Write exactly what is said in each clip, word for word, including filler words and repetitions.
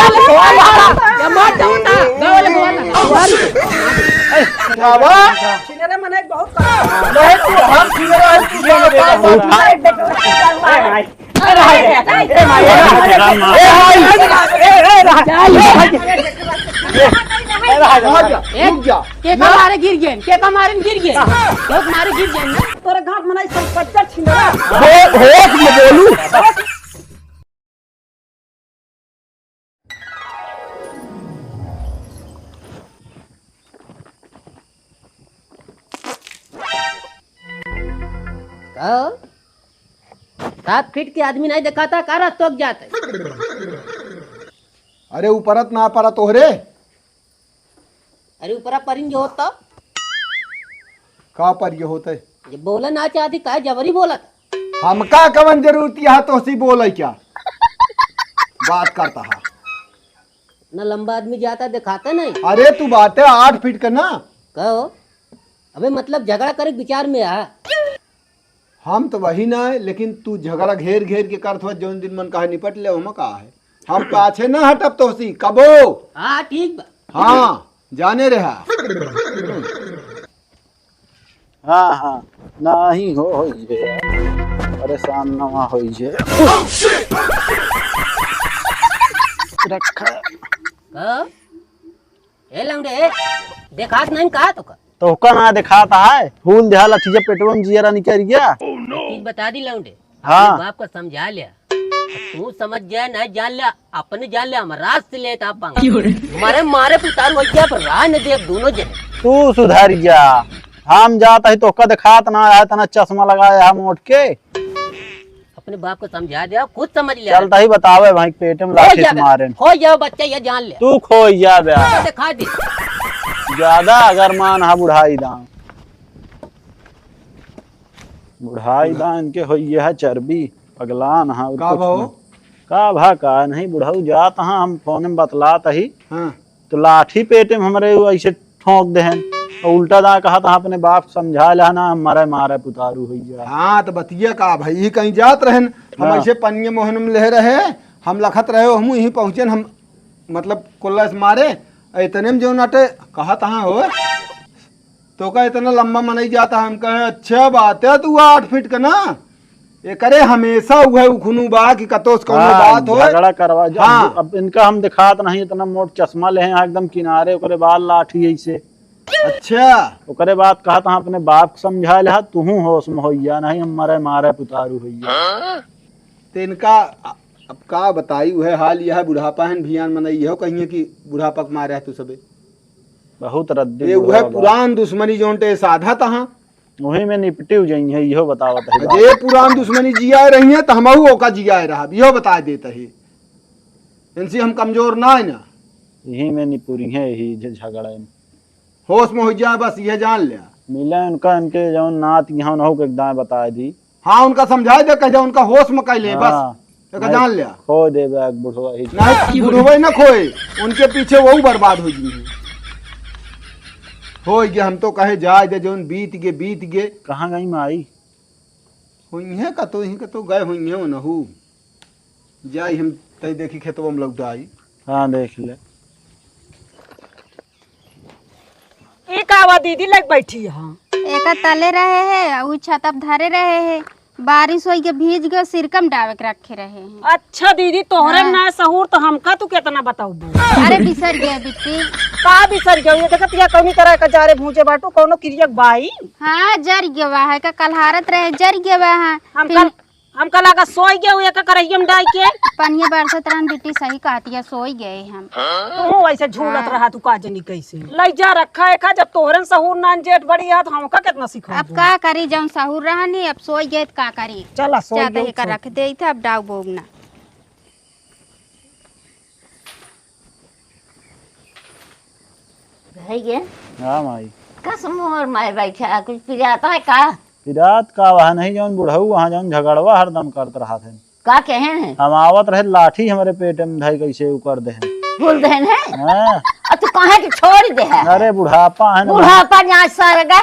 ये मार दो ना, गाँव वाले को ना। बाबा। छिनरा मने बहुत नहीं, तू हम छिनरा है, तू बाबा। ए, ए, ए, ए, ए, ए, ए, ए, ए, रुक जा, रुक जा। के का मारे गिर गए, के का मारे गिर गए, बहुत मारे गिर गए ना। तोरे गांव में नहीं सब बच्चा छिंदरा। बो-, होश में बोलू। का? सात फीट के आदमी नहीं देखाता, का रास्ता जात है? अरे, ऊपरत ना परत तोहरे। अरे, ऊपरा परिन जो होता। का पर ये होते? ये बोले ना चाहती, का जबरी बोलत? हमका कवन जरूरत यहाँ तोहसी बोले क्या? बात करता है। ना लंबा आदमी जाता, दिखाता नहीं। अरे, तू बाटे आठ फीट का ना। कहो, अबे मतलब झगड़ा करे के विचार में आ। हम तो वही ना है, लेकिन तू झगड़ा घेर घेर के करत हुआ, जौन दिन मन कहे निपट ले, ओमा का है? हम पाछे ना हटब तोहसी, कबो। हाँ, ठीक बा। हाँ, जाने रहा। हाँ, हाँ, नाही हो, होई जे। परेशान ना होई जे। रखा। हाँ? ए लौंडे, देखात नहीं का तोका? तोहका ना देखात है, फूल देहा लठिया पेटवा में जियरा निकल गया। एक चीज बता दी लौंडे, हाँ। अपने बाप का समझा लिया, तू समझ जाए नहीं जान लिया, अपने जान लिया, हम रात से लेत आप पंगा। मारे मारे पुतारू हो गया, पर राह न दे दोनों जने। तू सुधर जा, हम जात ही तोहका देखात ना है, तना चश्मा लगाया हम ओढ़ के। अपने बाप को समझा दे, खुद समझ ले। चलता ही बतावे भाई, पेट में हो लाठी जावे, मारे। हो जाओ बच्चा, ये जान ले। तू खो जा बे। तो दिखा दे। ज्यादा अगर मान हा बुढ़ाई दाम। बुढ़ाई दाम इनके होई है चर्बी, पगलान हा, और का कुछ भाव? नहीं। का भा का नहीं, बुढ़ऊ जात हा, हम फोन में बतलात ही। हाँ। तो लाठी पेटे में हमरे उ ऐसे ठोंक देहन। और उल्टा दा कहा था, अपने बाप समझा ला ना, हम मरे मारे पुतारू होई जा। हाँ, तो बतिया का भाई, यही कहीं जात रहन, हम हाँ। ऐसे पनिया मोहन में ले रहे, हम लखत रहे, हम यहीं पहुँचेन, हम मतलब कोल्ला से मारे, इतने में जो नटे कहा तहाँ हो, तो का इतना लंबा मनई जाता है, हम कहे, "अच्छा बात है, तू आठ फीट का ना, एकरे हमेशा उहे उखनू बा कि कतो से कौनो हाँ, बात हो।" झगड़ा करवा जा। हाँ। अब इनका हम दिखात नहीं, इतना मोट चश्मा ले हैं, एकदम किनारे, ओकरे बाद लाठी ऐसे। अच्छा। ओकरे बाद कहत हाँ, अपने बाप के समझा ले, तुहूँ होश में होइया, नहीं हम मरे मारे पुतारू होइया। हाँ? तो इनका अब का बताई, उहे हाल यह बुढ़ापा है, भियान मनई यहो कहिए कि बुढ़ापा के मारे है तू सबे। बहुत रद्दी ये बुढ़वा उहे बा। पुरान दुश्मनी जौन टे साधा तहाँ। वही में निपटिव जइहे, इहो बतावत है बात। जे पुरान दुश्मनी जियाए रही है, तो हमहू ओका जियाए रहब, इहो बता देत है। इनसे हम कमजोर ना है ना। यही में निपुरी है, यही झ-, झगड़ा में। होश में हो जाए, बस ये जान ले। मिले उनका, इनके जौन नात यहाँ न हो के एक दाएं बता दी। हाँ, उनका समझाए दे, कह दे उनका होश में कह ले, बस। हाँ। एका नहीं, जान लिया। खो देबे एक बुढ़वा ही। नहीं, बुढ़वा ही ना खोए, उनके पीछे वहू बर्बाद हो गई है। हो गया, हम तो कहे जाए दे, जौन बीत गे, बीत गे। कहाँ गई माई? होइहे का तो, यहीं का तो गए होइहे वो नहू। जाई हम तई देखी खेतवा में लौट आई। हाँ, देख ले। ई का बा दीदी, लग बैठी है? एका तले रहे है, उ छतप धरे रहे है, बारिश होई के भीज गयो, सिरकम डावे के रखे रहे हैं। अच्छा दीदी, तोहरे हाँ। ना सहूर तो हमका तू केतना बताउबू? अरे बिसर गए बिट्टी। का बिसर गयो? ये देखत या कौनी तरह का जारे भूजे बाटू, कौनो किरियक बाई? हाँ, जर गवा है, का कलहारत रहे, जर गवा है। हम फिर कल हमका लगा सोई गए हुए का करहिया में डाई के। पनिया बरसत रहन बिट्टी, सही कहतिया, सोई गए हम। तू वैसे झूलत हाँ। रहा, तू का जनी कैसे। लई जा रखा है खा, जब तोहरन सहूर नान जेठ बड़ी है, तो हमका कितना सिखा अब तू? का करी, जौन सहूर रहनी, अब सोई गए तो का करी? चला, सोई चाहते गए, ही का सोई। रख दे, इथे अब डाउ बोग ना। भाई गे। हाँ माई। कस मोर माई बैठा, कुछ पिरात है का? पिरात का वहाँ नहीं, जौन बुढ़ऊ वहाँ जौन झगड़वा हरदम करत रहत है। का कहे हैं? हम आवत रहे, लाठी हमरे पेट में धई कैसे उ कर दे हैं। बोल दे हैं? हाँ। आ तू काहे के छोड़ दे है? अरे बुढ़ापा है ना। बुढ़ापा जाए सरगा।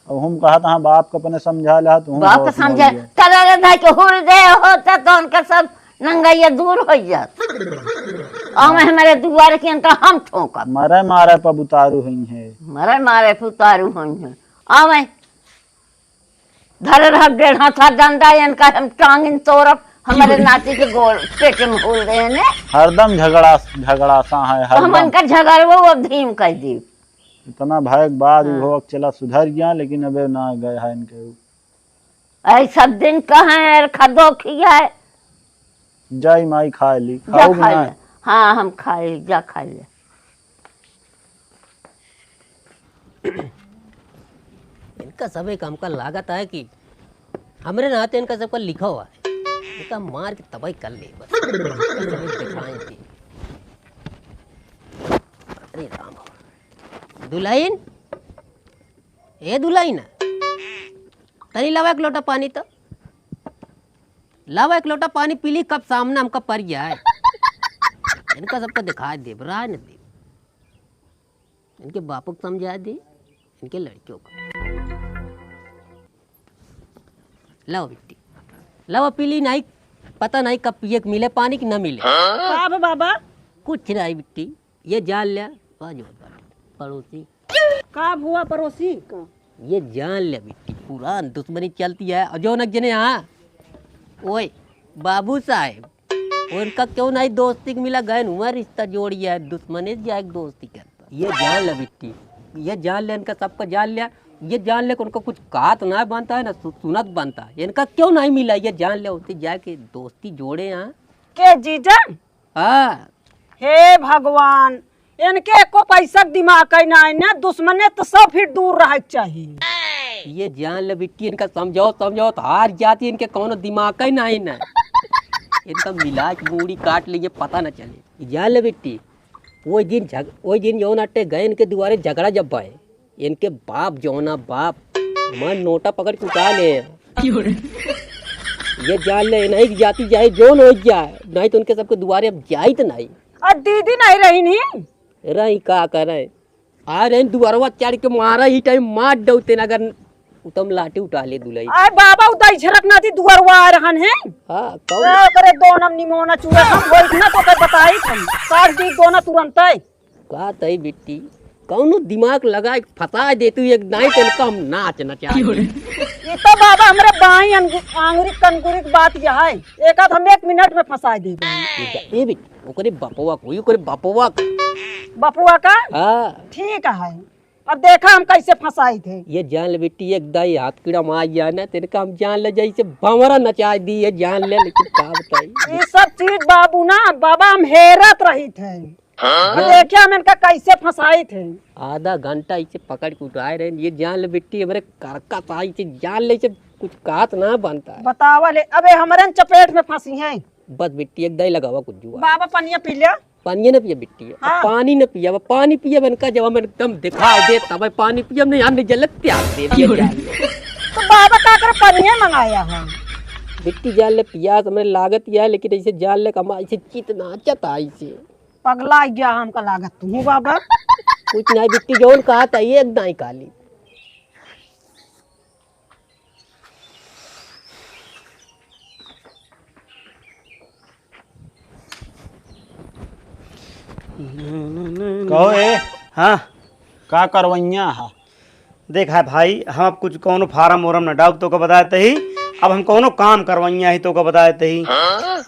अब हम कहत हाँ, बाप के अपने समझा ला, तू बाप के समझा। करे रे भाई के हुर दे होता तो उनका सब नंगैया दूर हो जात। अब हमारे दुआरे के इनका हम ठोकब। मरे मारे पर उतारू हुई है। मरे मारे पर उतारू हुई है। आवे। धरे रह डेढ़ हाथ डंडा, इनका हम टांगिन तोड़ब, हमारे नाती के गोड़ पेट में होल रहे ने। हरदम झगड़ा, झगड़ा सा है, तो हम हरदम। इनका झगड़वो अब धीम कर दी। इतना भय के बाद हाँ। वो चला सुधर गया, लेकिन अबे ना गए है इनके। ऐ सब दिन कहाँ है, खदो खिया है। जाई माई खाए ली, जा खाऊ खा ना। ले। हाँ, हम खाए, जा खा ले। इनका सब एक हमका लागत है कि हमरे नाते इनका सबका लिखा हुआ है। इनका मार के तबाही कर ले बस। इनका सब एक दिखाएं कि अरे राम। दुल्हन, ए दुल्हन, तनी लावा एक लोटा पानी तो। लावा एक लोटा पानी पी ली, कब सामने हमका पड़ जाए। इनका सबका दिखा दे, राय न दे। इनके बापू को समझा दे, इनके लड़कियों को। लाओ बिट्टी, लाओ पी ली, नहीं पता नहीं कब पिए के मिले पानी कि ना मिले। का बा बाबा? कुछ नहीं बिट्टी, ये जान लिया, आ जाओ पड़ोसी। का हुआ पड़ोसी का? ये जान ले बिट्टी, पुरान दुश्मनी चलती है। और जो नक जने यहाँ, ओए, बाबू साहेब, उनका क्यों नहीं दोस्ती के मिला, गए हुआ रिश्ता जोड़िया है, दुश्मनी से जाए दोस्ती करता। ये जान ले बिट्टी, ये जान ले, इनका सबका जान लिया, ये जान ले कि उनको कुछ कहत ना बनता है ना सु-, सुनत बनता है। इनका क्यों नहीं मिला, ये जान ले, उनसे जाके दोस्ती जोड़े यहाँ। के जीजा? हाँ। हे भगवान, इनके एको पैसा के दिमाग है ना, ना दुश्मने तो सौ फीट दूर रहे के चाहिए। ये जान ले बिट्टी, इनका समझाओ, समझाओ तो हार जाती, इनके कौनो दिमाग है ना, ना। इनका मिला के मूड़ी काट ले, ये पता ना चले। ये जान ले बिट्टी, वही दिन झग-, वही दिन जौन अट्टे गए इनके दुआरे झगड़ा जब भाई, इनके बाप जौना बाप, हमार नोटा पकड़ के उठा ले। ये जान ले, नहीं जाती जाए, जौन हो जाए, नहीं तो उनके सबके दुआरे अब जाइत नहीं। और दीदी नहीं रही नहीं? रही का करे? आ रहे दुआरवा चढ़ के मारा, ही टाइम मार दौते न, अगर उतम लाठी उठा ले दुलही। आय बाबा, उदय झरक नाती दुआरवा आ रहन हैं। हाँ, कौन? का करे दोनम निमोना चूड़ा, हम बोल ना तो कर बताई हम। काट दी दोना तुरंत है। का तई बिट्टी, कौनो दिमाग लगा के फंसा दे तू, एक नाई तन का हम नाच नचा। ये तो बाबा हमरे बाई अंगु-, आंगुरी कनगुरी की बात यह है, एक आध हम एक मिनट में फंसा दे। ए बिट्टी, ओकरे बपवा को, ओकरे बपवा को। बपुआ का? हाँ। ठीक है, अब देखा हम कैसे फंसाई थे। ये जान ले बिट्टी, एक दाई हाथ कीड़ा मार गया ना, तेरे का हम जान ले जाई से भंवरा नचा दी, ये जान ले, लेकिन का बताई। ये सब चीज बाबू ना, बाबा हम हेरत रही थे। हाँ? देखिए, हम इनका कैसे फंसाई थे। आधा घंटा इसे पकड़ के उठाए रहे। ये जान ले बिट्टी, हमरे करकत आई, इसे जान ले, इसे कुछ कहत ना बनता है। बतावा ले, अबे हमरे न चपेट में फंसी हैं। बस बिट्टी, एक दाई लगावा कुछ जुआ। बाबा, पनिया पी लिया। पानी न पिया बिट्टी, हाँ। पानी न पिया, पानी पिया इनका जब हम एकदम दिखा दे, तब पानी पिया, हमने यहाँ नहीं जलत प्यास दे दिया। तो बाबा का कर पनिया मंगाया है? बिट्टी जान ले पियास हमरे लागत या, लेकिन ऐसे जान ले कमा, ऐसे चित नाचत आई से। पगला गया हमका लागत तू बाबा। कुछ नहीं बिट्टी, जौन कहा था एक दाई काली। कहो ए, हाँ। का करवैया हा? देख है भाई, हम अब कुछ कौनो फार्म वोरम न डाउब तोका बताए तही, अब हम कौनो काम करवैया ही तोका बताए तही।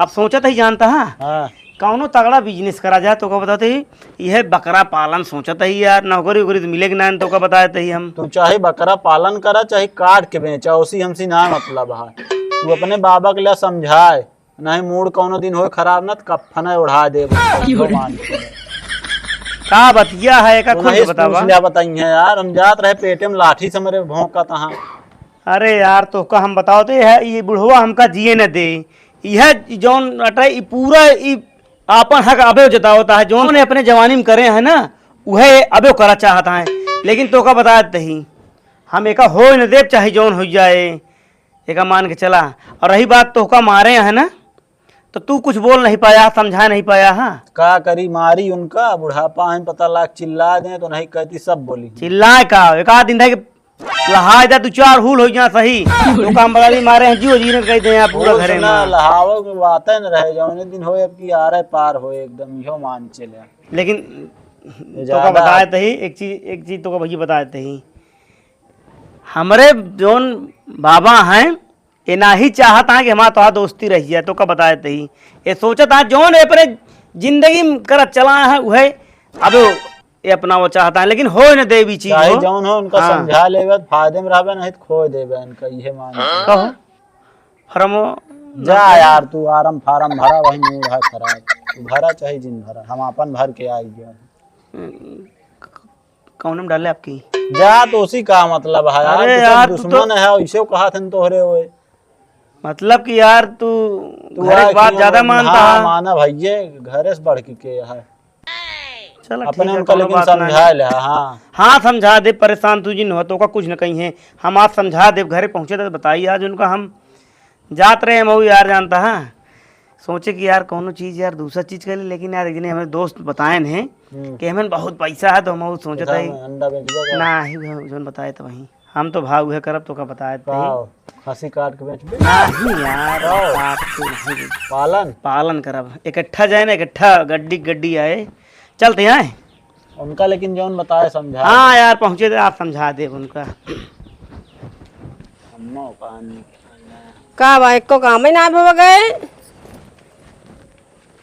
अब सोचत ही जानता है, हाँ। कौनो तगड़ा बिजनेस करा जाए तोका बताते ही, यह बकरा पालन सोचत ही यार, नौकरी वोकरी तो मिले कि ना तोका बताए तही हम। तू चाहे बकरा पालन करा, चाहे काट के बेचा, उसी हमसे ना मतलब है। तू अपने बाबा के लिए समझाए, नहीं मूड कौनो दिन होए खराब ना, तो कफन ओढ़ा दे भगवान के। का बतिया है, एका खुल के बतावा। पूछ लिया बताई है यार, हम जात रहे पेटे में लाठी से मेरे भौंका तहाँ। अरे यार, तोहका हम बताओ तो, यह, ये बुढ़वा हमका जिए न दे। यह जौन अटे, ई पूरा ई आपन हक अबे जतावता है, जौन ने अपने जवानी में करे हैं ना, उहे अबे करा चाहता है। लेकिन तोहका बता देते ही, हम एका होए न देब, चाहे जौन हो जाए, एका मान के चला। और रही बात तोहका मारे है ना, तो तू कुछ बोल नहीं पाया, समझा नहीं पाया, हाँ? का करी, मारी उनका, बुढ़ापा है, पता लाग चिल्ला दे तो नहीं कहती, सब बोली। चिल्लाए का? एक आध दिन था कि लहाय दे दू चार हुल हो जा सही। तो काम बता दी मारे हैं, जियो जी ने कह दे यहाँ पूरा घरे ना में। लहावे में बातें न रहे, जौने दिन होए अब की आ रहे पार होए एकदम, इहो मान चले। लेकिन ये तो का ज्यादा बताए तही, एक चीज, एक चीज तो का भैया बताए तही, हमरे जौन बाबा हैं, ये ना ही चाहत हैं कि हमार तोहार दोस्ती रही है, तो का बताए तही। ये सोचत हैं जौन ये अपने जिंदगी में करत चला है, उहे अब ये अपना वो चाहता है, लेकिन होए न देवी चीज चाहे हो। जौन हो, उनका हाँ। समझा लेवे तो फायदे में रहबे, नहीं तो खोए देबे इनका, इहे मान। कहो, फरमो। जा यार, तू आराम फारम भरा, वही मूड है खराब। तू भरा चाहे जिन भरा, हम अपन भर के आई गया। कौन में डाले आपकी? जा, तो उसी का मतलब है यार, अरे तू सब यार, तू दुश्मन तो है, इसे कहा थे तोहरे होए। मतलब कि यार, तू तू घर की बात ज्यादा मानता हाँ, है। माना भैये, घरे से बढ़ के, के है। चलो, अपने ठीक है, उनका कोनो लेकिन बात ना समझा है। ले, हाँ। हाँ, समझा दे, परेशान तू जिन हो, तो का कुछ न कही है। हम आज समझा दे, घरे पहुँचे तो बताई आज उनका हम जात रहे, हम यार जानता है। सोचे कि यार, कोनो चीज यार, दूसरा चीज कर ले, लेकिन यार, एक दिन हमें दोस्त बताए हैं हम्म। कि हमें बहुत पैसा है, तो हम सोचता है। अंडा बेच दो। ना ही, जौन बताए तो वहीं। हम तो भाव उहे करब, तो का बताए तो का? खसी काट के बेचबे? नहीं यार, काट के नहीं। पालन? पालन करब। इकट्ठा जाए ना, इकट्ठा गड्डी गड्डी आए। चलते हैं। उनका लेकिन जौन बताए समझा हाँ दे। यार, पहुँचे तो आप समझा दे उनका। अम्मा पानी। का बा, एको काम ही ना हो गए?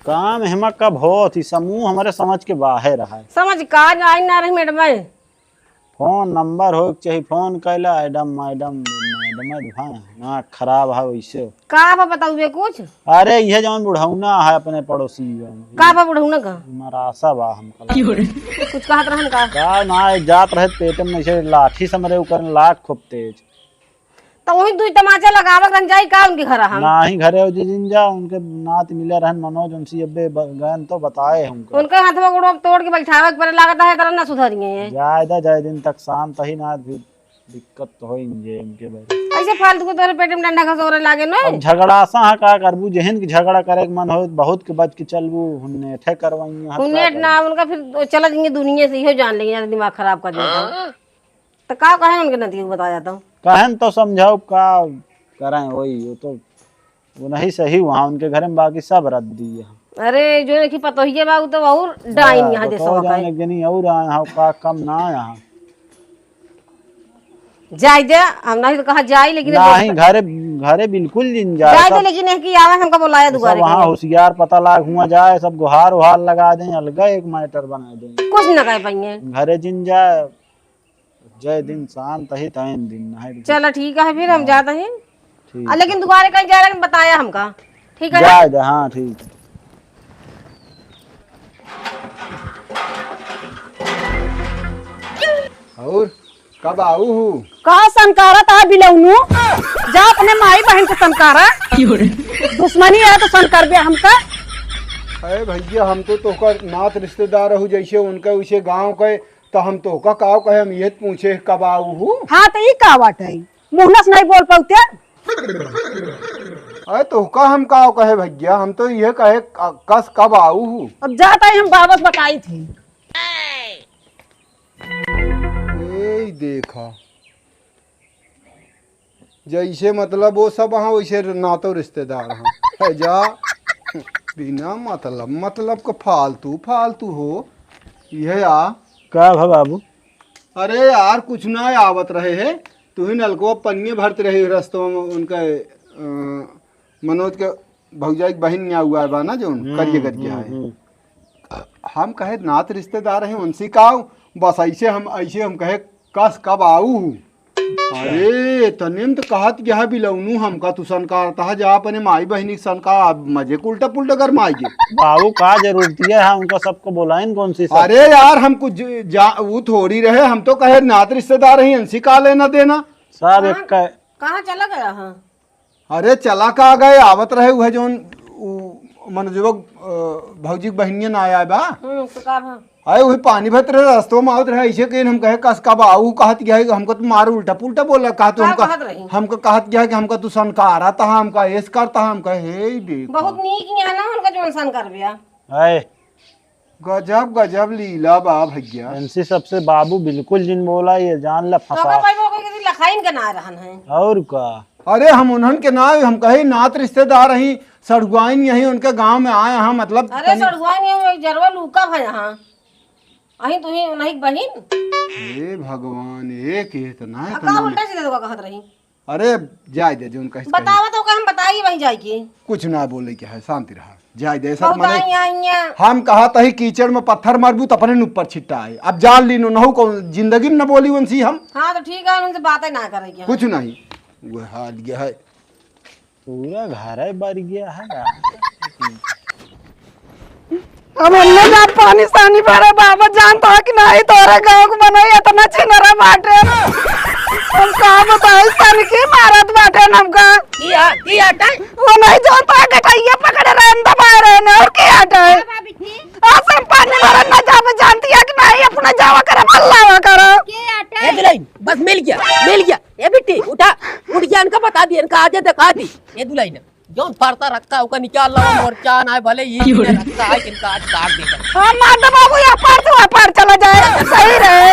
काम हेमा कब होत ही, समूह हमरे समझ के बाहर है। समझ का आई ना रही मैडम? फोन नंबर होए के चाही, फोन कैला, "मैडम, मैडम, मैडम, हाँ, ना खराब है वैसे।" का बा बताउबे कुछ? अरे, यह जौन बुढ़ौना है अपने पड़ोसी में। का बा बुढ़ौना का? मरासा बा हमका लगा। कुछ कहत रहन का? का ना, एक जात रहे पेट में ऐसे लाठी से मरे, ऊपर लात खूब तेज। तो वही दुई तमाचा लगावे के रंजाई का उनके घर हम? नाही, घरे हो जे जिन जा, उनके नात मिले रहन मनोज, उनसे अब्बे ब-, गयन तो बताए हमका। उनके हाथ में गोड़वा तोड़ के बैठावे के पड़े, लागत है, तरह ना सुधरिए। जाए दा, जाए दिन तक शांत ही ना, फिर दिक्कत तो होई जे इनके बारे। ऐसे फालतू को तोरे पेट में डंडा खसोरे लागे न। अब झगड़ा सा है, का करबू, जेहन की झगड़ा करे के मन हो, बहुत के बच के चलबू, हुन्ने ठे करवाइए, हद का हुन्ने करबू। ना, उनका फिर चला जाएंगे दुनिया से, इहो जान लेंगे, ज्यादा दिमाग खराब कर देता। तो का कहे उनके नतिया को बताया तो? कहन तो समझाओ, का करें वही, वो तो वो नहीं सही वहाँ उनके घर में, बाकी सब रद्दी है। अरे, जो देखी पतोहिए बा, उ तो और डाइन हाँ, यहाँ तो जैसा तो होता जाने है। एक जनी और आए हैं, का कम ना आए हैं। जाए दे, हम नहीं तो कहा जाए, लेकिन नहीं, घरे, घरे बिल्कुल जिन जाए, जाए दे, सब, लेकिन एक ही आवे, हमका बुलाया सब दुआरे वहाँ के लिए। होशियार पता लाग हुआ जाए, सब गुहार उहार लगा दें, अलगा एक मैटर बना दें। कुछ न कह पाएंगे। घरे जिन जाए, जय दिन शांत ही तैन दिन नहीं। चला ठीक है, फिर हम हाँ। जात ही। ठीक आ, है। लेकिन दुआरे कहीं जा रहे हैं, बताया हमका, ठीक है ना? जाए दे, हाँ, ठीक है। और कब आऊ हूँ? का सनकारा ता बिलौनू? जा अपने माई बहन के सनकारा। दुश्मनी है तो सनकर बे हमका। अरे भैया, हम तो तोहका नात रिश्तेदार हूँ, जैसे उनका वैसे गाँव के, तो हम तोहका काव कहे, हम ये पूछे कब आऊ हूँ? हाँ, तो ई का बात है? मुहनस नहीं बोल पाते। अरे तोहका हम काव कहे भैया, हम तो ये कहे क-, कस कब आऊ हूँ? अब जाता ही हम बाबस बताई थी। ए देखा, जैसे मतलब वो सब हाँ, वैसे नातो रिश्तेदार हाँ। है जा, बिना मतलब, मतलब का फालतू, फालतू हो। ये आ। का भा बाबू? अरे यार, कुछ ना आवत रहे है, तू ही नलको पनिये भरत रहे रस्तों में, उनका, अ, मनोज के भौजाई के बहिन यहाँ हुआ बा ना, जौन हम्म, करिए करिए हम्म, है। हम्म। हम कहे नात रिश्तेदार हैं, उनसे का, बस ऐसे हम, ऐसे हम कहे, "कस कब आऊ?" अरे, तने में तो कहत गया बिलौनू हमका, तू सनकारता है, जा अपने माई बहिनी के सनकार, अब मजे के उल्टा पुल्टा गरमाई गे। बाबू, का जरूरत है, हाँ, उनका सबको बोलाइन, कौन सी सब? अरे यार, हम कुछ ज-, जा, वो थोड़ी रहे, हम तो कहे नात रिश्तेदार हैं, इनसे का लेना देना? सब एक का। कहाँ चला गया? हाँ। अरे चला का गए, आवत रहे उहे जौन उ मनोजवा, अ, भौजी के बहिनिया ना आया बा। हम्म, तो का भा? अरे वही पानी भरत रहे, रस्तों में आवत रहे, ऐसे कहीं हम कहे कस का बा, ऊ कहत गया है कि हमका तू मार उल्टा पुल्टा बोला, कहा तू का हमका, कहत रही? हमका कहत गया है कि हमका तू सनकारत हा, हमका ऐस करत हा, हमका हे देख। बहुत नीक यहाँ ना उनका जोन सनकारब्या। आए। गजब गजब लीला बा भैया। इनसे सबसे बाबू बिल्कुल जिन बोला, ये जान ला तो फंसा। ओकर भाई वो कोई किसी लखाइन के ना रहन है। और का? अरे हम उन्हन के ना, हम कहे नात रिश्तेदार ही, सड़ुआइन यही उनके गांव में आए हैं, मतलब अरे तनी सड़ुआइन ये जरवा लूका भा यहाँ। अहीं तुहीं उन्हीं के बहिन। हे भगवान, एक इतना, अब इतना का उल्टा सीधा तो कहत रही? अरे जाए दे, जोन कहे बतावा तो का हम बताई वहीं जाए के। कुछ ना बोले के है, शांति रहा, जाए दे, सब बहुत मने आई, आई, आई। हम कहा तही कीचड़ में पत्थर मारबू तो अपने ऊपर छिट्टा आए। अब जान लीनो नहु को जिंदगी में न बोली उनसी हम। हाँ तो ठीक है, उनसे बातें ना करे के। कुछ नहीं, वो हाल ये है। पूरा घर है, बर गया है। अब हमने ना पानी सानी भरे बाबा, जानता है कि नहीं, तोरे गाँव के मनई इतना छिनरा बाटे। हम का बताई, सन की मारत बाटे हमका। की आ-, की आटा? वो नहीं जानता है, गठैया पकड़े रहे, हम दबाए रहे ने, और की आटा है? का बा बिट्टी? आज हम पानी भरे ना जावे, जानती है कि नहीं, अपना जावा करे, मल्लावा करो। की आटा ए है? दुल्हन, बस मिल गया, मिल गया। ए बिट्टी, उठा, उठ गया, इनका बता दी, इनका आज दिखा दी। ए दुल्हन, जौन फरता रखा ओका निकाल लावा, मोर चान आए भले ये क्यों रे? रखा है, इनका आज काट देता। हाँ, मार दे बाबू, या पार से वहाँ पार चला जाए, सही रहे।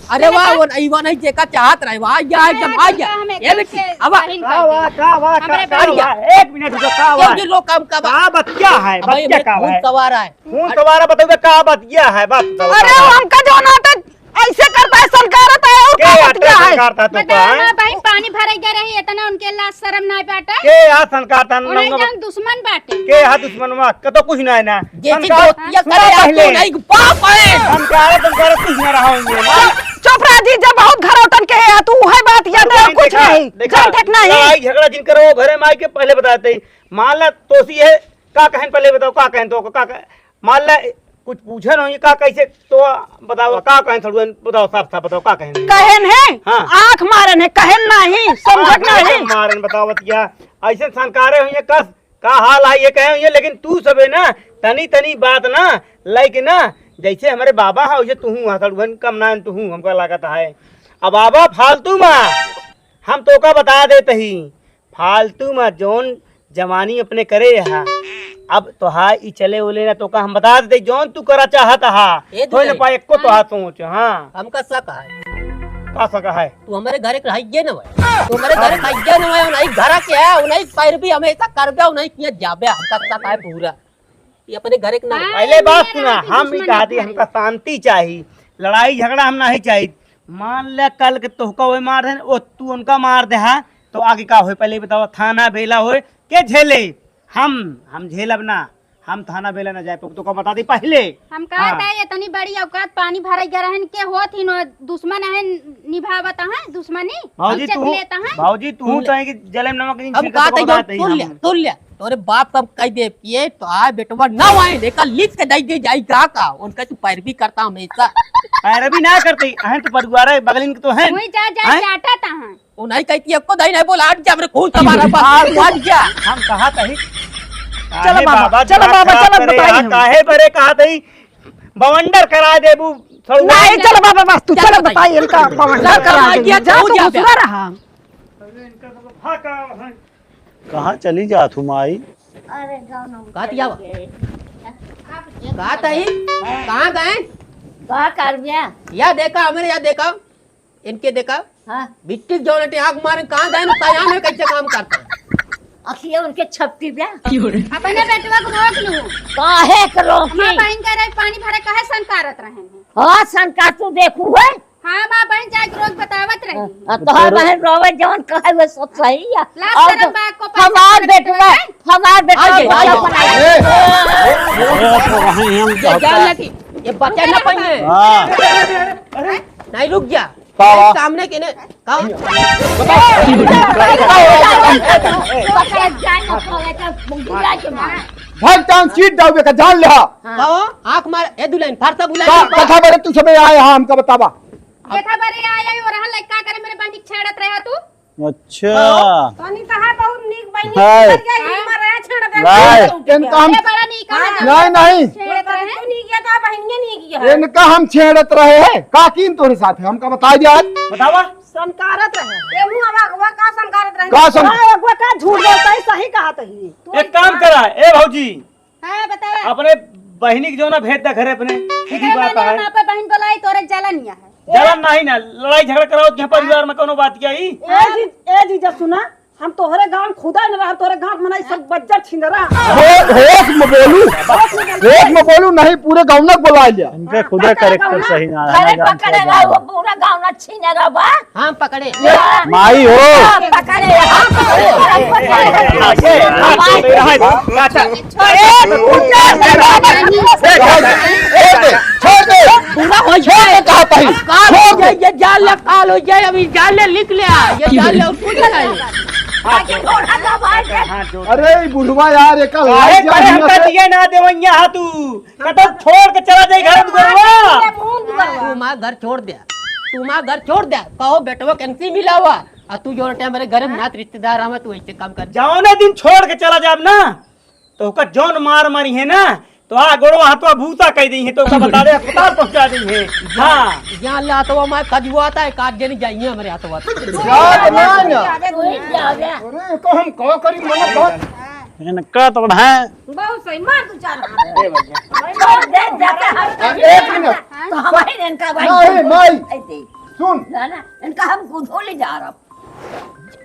अरे वाह, वो नहीं, वो नहीं, जेका चाहत रहे, वाह, आ गया, एकदम आ गया। हमें ये देखिए, कैसे अब आ। बहिन का वाह, वाह, वाह, हमरे का, बहिन का। वाह, एक मिनट रुको, का ये वाह? ये लोग काम का बा-, का बतिया है, अब ये बतिया मेरे का खून है? सवार है। खून सवार है, बताओ, का बतिया है, बात बताओ, अरे, का बात? हमका जो नाटक ऐसे करता है, सनकारत है, और के का आटे बतिया है? सनकारता तो बताओ का है? ना भाई, पानी भरे गए रही, इतना उनके लाज शर्म ना बाटे। के आ सनकारता उन्हें नंगा जौन दुश्मन बाटे। के आ दुश्मनवा? के तो कुछ ना है ना। जे चीज सनकार-, दोस्तिया सुना करे, पहले। तू नहीं बाप है। सनकार, सनकार कुछ ना रहा होंगे। चुप रह जी, जब बहुत घरौटन के है, तू है बात याद है, अरे कुछ देखा, नहीं। देखा, जान तक नहीं। लड़ाई झगड़ा जिन करो, घरे माई के पहले बताते ही। मान ला, तोसी है, का कहन पहले बताओ, का कहन तो, का कह-, मान ला, कुछ पूछे नहीं, का कैसे तो बताओ, का कहन थोड़ा बताओ, साफ साफ बताओ, का कहन? कहन है? हाँ। आँख मारन है, कहन नहीं, समझत आँख नहीं। मारन बताओ बतिया, ऐसे संस्कारे हुई है, कस का हाल आई ये कहे हुई है, लेकिन तू सबे ना, तनी तनी बात ना, लाइक ना, जैसे हमारे बाबा है, वैसे तू हूँ, हाँ, थोड़ा कम ना तू हूँ, हमका लागत है। अब बाबा फालतू मा, हम तोका बता देत ही, फालतू मा जौन जवानी अपने करे हा, अब तोहार ई चले ओले ना, तोका हम बता देते, जौन तू करा चाहत हा, ए होए ना दुलई। पाए, एको तोहार सोच, हाँ। हमका शक है। का शक है? तू हमरे घरे के रहिए न भाई, तू हमरे घरे के रहिए न भाई, उन्हीं घर के है, उन्हीं पैरवी हमेशा करबे, उन्हीं किया जाबे, हमका शक है पूरा। ये अपने घरे के ना। हाँ, पहले बात ये सुना, मेरा हम भी दुश्मन कहा थी, है। हमका शांति चाही, लड़ाई झगड़ा हम नहीं चाही। मान ले कल के तोहका ओए मार दे, ओ तू उनका मार दे हा, तो आगे का होए? पहले बताओ, थाना भेला होए के झेले? हम, हम झेलब ना, हम थाना भेला ना जाए, तो का बता दी पहले। हम कहा हाँ। था, ये इतनी बड़ी औकात पानी भरे गए रहन के होत ही न, दुश्मन है निभावत है दुश्मनी, भौजी इज्जत तू, लेता है। भौजी तू सुन ले। तो है कि जले में नमक नहीं हम छिड़के कहा तो था, बता दे तू हम। ले, तू ले। तोरे बाप का कह दे कि ये तो आए बेटवा ना आए, लेकर लिख के दे दे जाई का का, उनका तू पैरवी करता हमेशा। पैरवी ना करते, अहन तो परिवार है, बगलिन के तो है। वही जा, जा, हैं? चाटा ता है। वो नहीं कहती, "एको दाई नहीं बोला, हट जा, मेरे खून तुम्हारा पास, हट जा।" हम कहा था ही। चलो काहे बाबा, बाबा, चलो दिमाग बाबा, खराब चलो करे बताइए यार, हम। काहे बरे कहा था ही? बवंडर करा देबू, सड़ुआ। नहीं, चलो बाबा, बस तू चलो चलो बताइए। बताइए, इनका बवंडर चलो करा बताइए, देंगे। जा, तू तू जा, दूसरा जा। रहा। कहाँ चली जात हूँ माई? अरे गाँव में का दिया बा? का तही? कहाँ गए? का कर गया? या देखा, हमरे या देखा, इनके देखा। हाँ। बिट्टी के जौन अटे आँख मारे, कहाँ गए ना, तैयार है, कैसे काम करता है? अखिया उनके छपकी बा। अपने बेटवा को रोक लू। काहे के रोकी? हमार बहन कह रहे पानी भरे काहे संकारत रहे हैं? हाँ, संकार तू देखू है। हाँ, माँ बहन जाके रोज बतावत रही। हाँ, तोहर बहन रोवे जवन कहे वो सब सही है। लाज और शरम बा, को पैसा हमार खर्च बेटवा, करे। हमार बेटवा आगे, भला आगे। बनाए। ए, ए, ए, ए, हम ये जान लगी, ये बच्चा ना पहने। हाँ। नहीं, रुक जा। का बा? सामने के ने, का? भगतान चीट दावे का जान ले। हाँ। का? आँख मार, ए दुल्हन, फारसा बुला का, ले। कथा बरे तू सबे आए, हाँ, हमका बतावा। जेठा बरे आया ही, वो रहल लइका करे, मेरे बहन के छेड़त रहे तू। अच्छा। तनी तो है बहुत नीक बहिनी, है। निकल गई, ई मारे छेड़ दे। नहीं। इनका हम ए, बड़ा नीक है। हाँ। नहीं, नहीं। छेड़ दे। तू नीक है, तो बहिनिया नीक है। इनका हम छेड़त रहे हैं। का कीन तोरे साथ है? हमका बता दे आज। बतावा। संकारत रहे। ए, मुँह आवा, आवा का संकारत रहे? का सं- हाँ, एक बार का झूठ बोलता है, सही कहा तही। एक काम करा, ए भौजी, हाँ, बतावा। अपने बहिनी के जो ना भेज दे घरे अपने, सीधी बात है। हम आपन बहिन बोलाई, तोरे जलन या है। जलन नहीं ना, लड़ाई झगड़ा कराओ के परिवार में कोनो बात क्या ही? ए जी, ए जीजा सुना, हम तोहरे गाँव में खुदा न रहा, तोहरे गाँव में नहीं सब बज्जर छिंदरा। हो-, होश में बोलू, होश में बोलू, नहीं पूरे गाँव ने बुला लिया। इनके खुदा character सही ना है, अरे ना जान पकड़े से ना, वो पूरा गाँव ना छिंदरा बा। हम पकड़े। माई हो। हम पकड़े, हम पकड़े। छोड़ दे, छोड़ दे। पूरा हो जाए। छोड़ दे, कहा पही। काल हो जाए, ये जान ले, काल हो जाए, अभी जान ले, लिख ले आ, ये जान ले, और कुछ नहीं। अरे, ई बुढ़वा यार, एका काहे लाज करे जान हमका ले। दिए ना देवैया हा तू? कतौ छोड़ के चला जाई घर दुआरवा। तू माँ घर छोड़ दे, तू माँ घर छोड़ दे, कहो बेटवा केनसी मिलावा, आ तू जो टाइम मेरे घर में नात रिश्तेदार आवे, तू ऐसे काम कर। जौने दिन छोड़ के चला जाब ना, तो ओकर जौन मार मारी है ना, तो आ गोड़वा हथवा भूसा कह दी है, तो ओका बता दे, अस्पताल पहुंचा दी है। हाँ। यहाँ ले हथवा मार खजुआता है, काट देनी जाइए हमारे हथवा। जात ना, ना। अरे, को हम का करी, मना बात। इनका तो है। बहुत सही, मार दू चार हाथ। ए भैया। मार दे, जाते हम हाँ, एक मिनट। तो हमारे इनका भाई नहीं, माई। ऐसे। सुन। ना, ना, इनका हम कुछ ले जा रहा।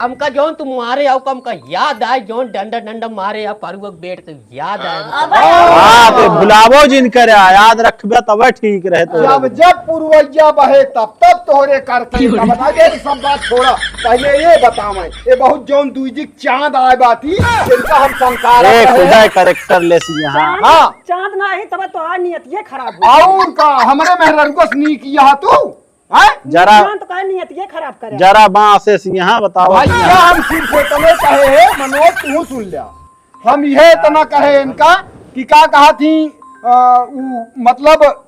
हमका जौन तू मारे आओ, हमका याद आए, जौन डंडा, डंडा मारे आओ, परुआ के बेट के याद आए हमका। हाँ, तो भुलावो जिन करे, याद रखबे तबे ठीक रहे तो। जब, जब पुरवैया बहे तब, तब तोहरे करतई का बता दे, सब बात छोड़ा। पहले ये बतावे, ये बहुत जौन दूजी चाँद आए बाती, जिनका हम संकार ए, रहे। खुदा character लेस यहाँ। हाँ। चाँद ना ही तब तो आज नियतिये खराब हो। और का, हमरे मेहरारू को स्नेह किया तू? हैं? जरा, इंसान तो काहे नियतिये खराब करे? जरा बाँसे से यहाँ बताओ। भैया, हम सिर्फ इतने कहे हैं, मनोज, तू सुन लिया। हम यह इतना कहे इनका कि का कहा थी, अ, उ, मतलब,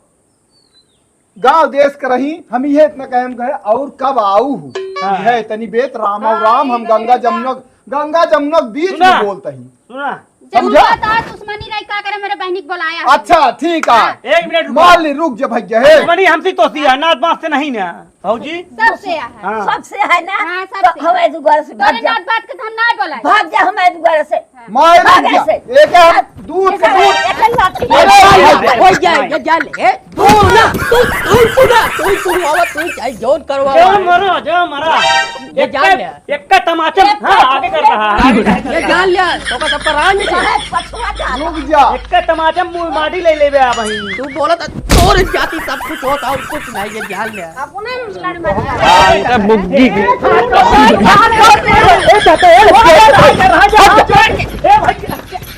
गाँव देश करही, हम यह इतना कहे, हम कहे, और कब आऊ हूँ? हाँ। यह इतनी बेत राम और राम, हम गंगा जमुना, गंगा जमुना के बीच में बोलते ही। सुना। समझा? जब बात आ दुश्मनी रही, का करे, मेरे बहनी के बुलाया है। अच्छा, ठीक है। हाँ। एक मिनट रुको। मान ली, रुक जा भैया, हे। दुश्मनी हमसे तो सी है, नात बात से नहीं ना, भौजी। सबसे है। हाँ। सबसे है ना? हाँ, तो सबसे। हमारे दुआर से तोरे भाग जा। नात बात के तो हम ना बोला। भाग जा हमारे दुआर से। हाँ। मार भाग जा। ऐसे। एक हम दूध से दूध। ऐसे लाठी। अरे, हो जाए, ये जान ले, हे। तू ना, तू, तू, तू ना, तू, तू आवा, तू चाहे जौन करवा। जौन मरो, जौन मरा। ये जान एक, ले। एक का तमाचा, हाँ, आगे कर रहा है। ये जान ले, तो का सब पर राज में। रुक जा। एक का तमाचा मुंह माटी ले लेबे आ भाई। तू बोला था, तोर जाति सब कुछ होता और कुछ नहीं, ये जान ले। अपने लड़ मत। हाँ, ये सब मुग्गी की। ए, भाई।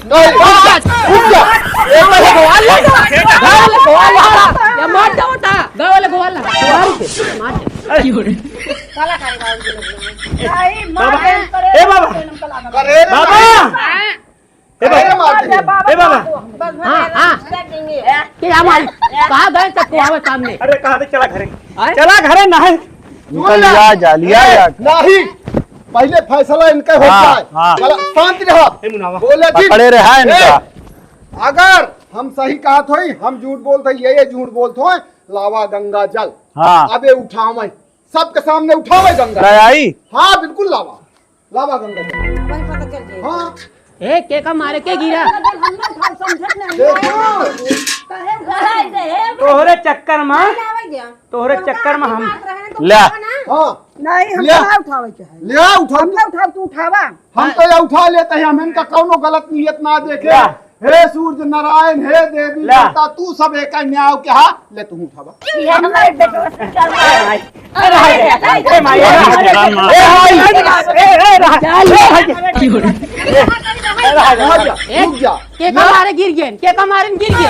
नहीं, रुक जा, रुक जा। ए, पहले गोवाल ले, गोवाल ले, गोवाल ले। या मार दे उठा, गाँव वाले गोवाल ला, मार दे, मार दे। काला खाएगा उनके लोग। नहीं, मार बाबा, दे, करे, ए बाबा। करे रे बाबा। मार। ए बाबा। करे मार दे। ए बाबा। बस हाँ, हाँ। कर देंगे। के हमारी, कहाँ गए तक को आवे सामने? अरे, कहाँ से चला घरे? आए? चला घरे, नहीं। निकल लिया जा, लिया ए, जा। नहीं, पहले फैसला इनका हो हाँ, जाए। हाँ। चला, शांत रहा। ए, मुनावा। बोले जी, पकड़े रहा ए, इनका। अगर हम सही कहत होई, हम झूठ बोलत होई, ये, ये झूठ बोलत होई, लावा गंगा जल। हाँ। अबे उठावे, सबके सामने उठावे गंगा। ले आई? हाँ, बिल्कुल लावा, लावा गंगा जल। वही पता चल जाए। हाँ। ए, के का मारे, के गिरा? हम लोग हम समझत नहीं। देखो। काहे उठाए रहे? तोहरे चक्कर में, नहीं लावे गया। तोहरे चक्कर में हम बात रहे तो ले। हाँ। नहीं, हम ले। ना उठावे के है। ले, उठा। हम ना उठाओ, तू उठावा। हम तो ये उठा लेते हैं, हम इनका कौनो गलत नियत ना देखे। ले। हे सूर्य नारायण, हे देवी ले। देवता, तू सब एक न्याय के हा, ले तू उठावा। ये हमारे बेटवा से कर रहा है। अरे, ए माई, ए माई, ए माई। ए, ए, रहा। चल। ए, रहा। ए, रहा। रुक जा। के का मारे गिर गए, के का मारे गिर गए,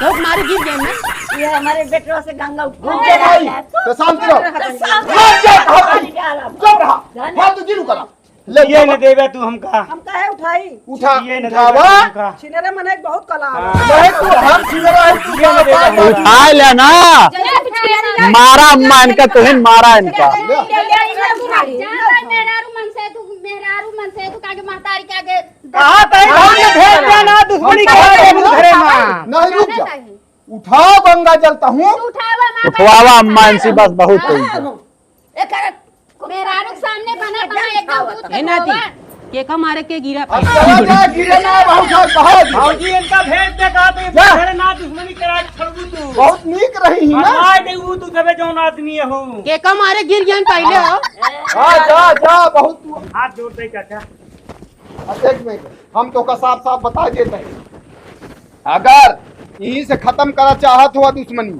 लोग मारे गिर गए ना। ये हमारे बेटवा से गंगा उठ रुक जा भाई, तो शांत रहो। तो शांत रहो। रुक जा, चुप रहा। फालतू गिरू करा। ले, ये उठावा। न देवे तू हमका। हम काहे उठाई? उठा, ये न उठावा। देवे तू हमका। छिनरा मने बहुत कला है। हाँ। नहीं तू हम छिनरा है, तू ये न देवे तू। उठा ले ना। मारा अम्मा इनका, तुहिन मारा इनका। ले। मेहरारू मन से तू काके महतारी के आगे कहा तई भौजी भेज दे ना, दुश्मनी कहा तई घरे मा। नहीं, रुक जा। उठाओ गंगा जल तहूँ। तू उठावा माँ। उठवावा अम्मा इनसे, बस बहुत होई। एकर मेहरारू के सामने बना, बना एकदम दूध हे के नाती, धोवा। केका मारे के गिरा अब पे? चला ना, गिरे ना, बहुत साल कहा दी। भौजी इनका भेज दे, कहा तो ये जा। घरे ना दुश्मनी करा के छोड़बू तू। बहुत नीक रही ही ना। मार दे ऊ तू सबे जौन आदमी है हो। केका मारे गिर गया पहले हो। हाँ, जा, जा, बहुत तू। हाथ जोड़ दे चाचा। अच्छा, एक मिनट, हम तोका साफ साफ बता देते हैं, अगर यहीं से खत्म करा चाहत हुआ दुश्मनी,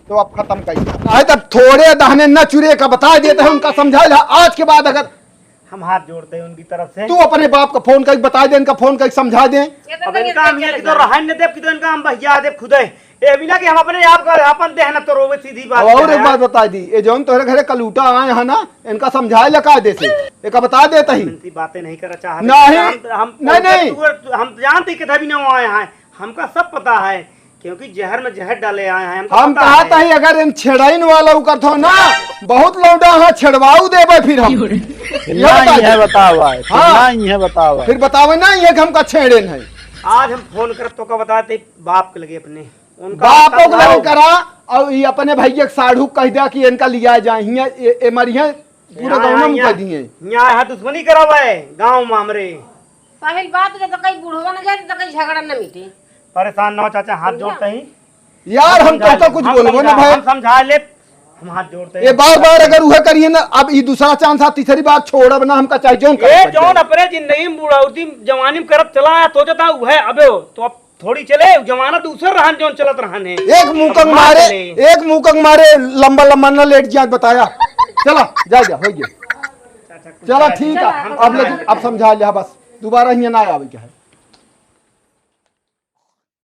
तो अब खत्म करिए। नहीं, तब थोड़े दहने न चुरे का बता देते हैं, उनका समझा ले। आज के बाद अगर हम हाथ जोड़ते हैं उनकी तरफ से। तू अपने बाप का फोन करके बता दे, इनका फोन करके समझा दे। अब इनका हम ये कि तो रहन न देब, कि तो इनका हम बहिया देब खुदे। ये भी ना कि हम अपने आप का अपन देह न तो रोवे, सीधी बात और है। एक बात बता दी, ये जौन तोहरे घरे कलूटा आए हैं ना, इनका समझाए ला कायदे से, एक बता देता ही। इनकी बातें नहीं करना चाहते। नहीं, हम, हम नहीं, नहीं। हम जानते किधर भी ना आए हैं, हमका सब पता है, क्योंकि जहर में जहर डाले आए हैं, हमका हम पता कहा है। था ही, अगर इन छेड़ाइन वाला उकर थो ना, बहुत लौंडा हाँ छेड़वाऊ देबे फिर हम। ये चिल्ला बता ही है, दे। बतावा है, हाँ। चिल्ला ही है, बतावा है। फिर बतावे ना ये कि हमका छेड़े नहीं। आज हम फोन करब तो का बताते बाप के लगे अपने। उनका बाप को समझाओ। लगे करा, और ये अपने भैया के साढ़ू कह दिया कि इनका लिया जाए, हियाँ ए, ए मरिहे, पूरा यहाँ, गाँव में यहाँ, कह दिए। यहाँ, यहाँ दुश्मनी करावे गाँव में हमरे। पहिल बात के तो कहीं बुढ़वा न जाए तो कहीं झगड़ा न मिटे। परेशान न हो चाचा, हाथ समझा? जोड़ते ही। यार, हम समझा तोका ले, कुछ हम बोलबो ना समझा, भाई। हम समझा ले, हम हाथ जोड़ते ये हैं। बार बार अगर उहे करिए ना, अब ये दूसरा चांस आ, तीसरी बार छोड़ब ना, हमका चाहे जौन ये करे जौन पड़े। अपने जिंदगी में बुढ़ौती जवानी में करत चला आया, सोचता उहे अबे हो, तो अब थोड़ी चले, जमाना दूसर रहन जौन चलत रहन है। एक मुँह कक मारे, चले। एक मुँह कक मारे, लंबा लंबा न लेट जिया बताया। चला, जा, जा, हो गया। चला, ठीक है, अब लेकिन अब समझा लिया बस, दोबारा हियाँ ना आवे के है।